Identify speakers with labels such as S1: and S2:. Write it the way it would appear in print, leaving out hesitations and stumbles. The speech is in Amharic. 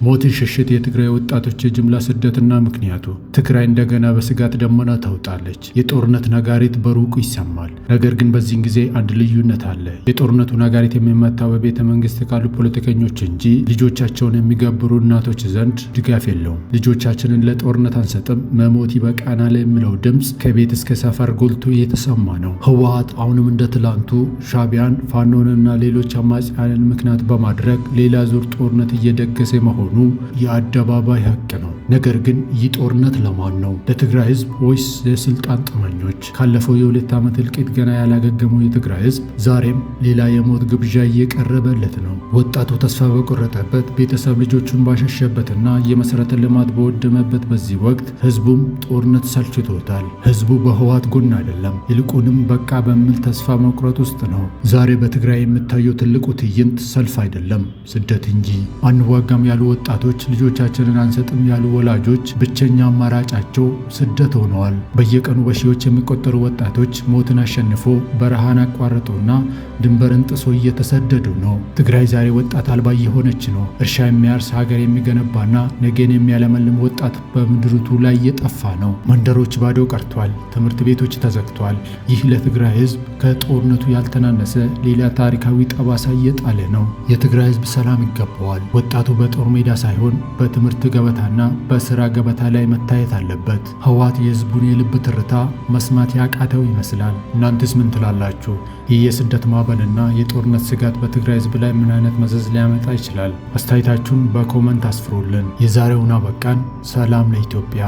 S1: ሞትን ሽሽት የትግራይ ወጣቶች የጅምላ ስደትና ምክንያቱ። ትግራይ እንደገና በስጋት ደመና ታውጣለች። የጦርነት ነጋሪት በሩቁ ይሰማል። ነገር ግን በዚህን ጊዜ አንድ ልዩነት አለ። የጦርነቱ ነጋሪት የሚመታው በቤተ መንግስት ካሉ ፖለቲከኞች እንጂ ልጆቻቸውን የሚገብሩ እናቶች ዘንድ ድጋፍ የለውም። ልጆቻችንን ለጦርነት አንሰጥም፣ መሞት ይበቃናል የሚለው ድምፅ ከቤት እስከ ሰፈር ጎልቶ እየተሰማ ነው። ህወሓት አሁንም እንደ ትላንቱ ሻዕቢያን፣ ፋኖንና ሌሎች አማጽያንን ምክንያት በማድረግ ሌላ ዙር ጦርነት እየደገሰ መሆኑ የአደባባይ ሀቅ ነው። ነገር ግን ይህ ጦርነት ለማን ነው? ለትግራይ ህዝብ ወይስ የስልጣን ጥመኞች? ካለፈው የ2 ዓመት እልቂት ገና ያላገገመው የትግራይ ህዝብ ዛሬም ሌላ የሞት ግብዣ እየቀረበለት ነው። ወጣቱ ተስፋ በቆረጠበት፣ ቤተሰብ ልጆቹን ባሸሸበትና የመሰረተ ልማት በወደመበት በዚህ ወቅት ህዝቡም ጦርነት ሰልችቶታል። ህዝቡ በህወሓት ጎን አይደለም፣ ይልቁንም በቃ በሚል ተስፋ መቁረጥ ውስጥ ነው። ዛሬ በትግራይ የሚታየው ትልቁ ትዕይንት ሰልፍ አይደለም፣ ስደት እንጂ። አንዋጋም ያሉ ወጣቶች፣ ልጆቻችንን አንሰጥም ያሉ ወላጆች ብቸኛ አማራጫቸው ስደት ሆነዋል። በየቀኑ በሺዎች የሚቆጠሩ ወጣቶች ሞትን አሸንፎ፣ በረሃን አቋርጦና ድንበርን ጥሶ እየተሰደዱ ነው። ትግራይ ዛሬ ወጣት አልባ እየሆነች ነው። እርሻ የሚያርስ፣ ሀገር የሚገነባና ነገን የሚያለመልም ወጣት በምድሪቱ ላይ እየጠፋ ነው። መንደሮች ባዶ ቀርቷል። ትምህርት ቤቶች ተዘግቷል። ይህ ለትግራይ ሕዝብ ከጦርነቱ ያልተናነሰ ሌላ ታሪካዊ ጠባሳ እየጣለ ነው። የትግራይ ሕዝብ ሰላም ይገባዋል። ወጣቱ በጦር ሜዳ ሳይሆን በትምህርት ገበታና በስራ ገበታ ላይ መታየት አለበት። ህወሓት የህዝቡን የልብ ትርታ መስማት ያቃተው ይመስላል። እናንተስ ምን ትላላችሁ? ይህ የስደት ማዕበልና የጦርነት ስጋት በትግራይ ህዝብ ላይ ምን አይነት መዘዝ ሊያመጣ ይችላል? አስተያየታችሁን በ comment አስፍሩልን። የዛሬውን አበቃን። ሰላም ለኢትዮጵያ።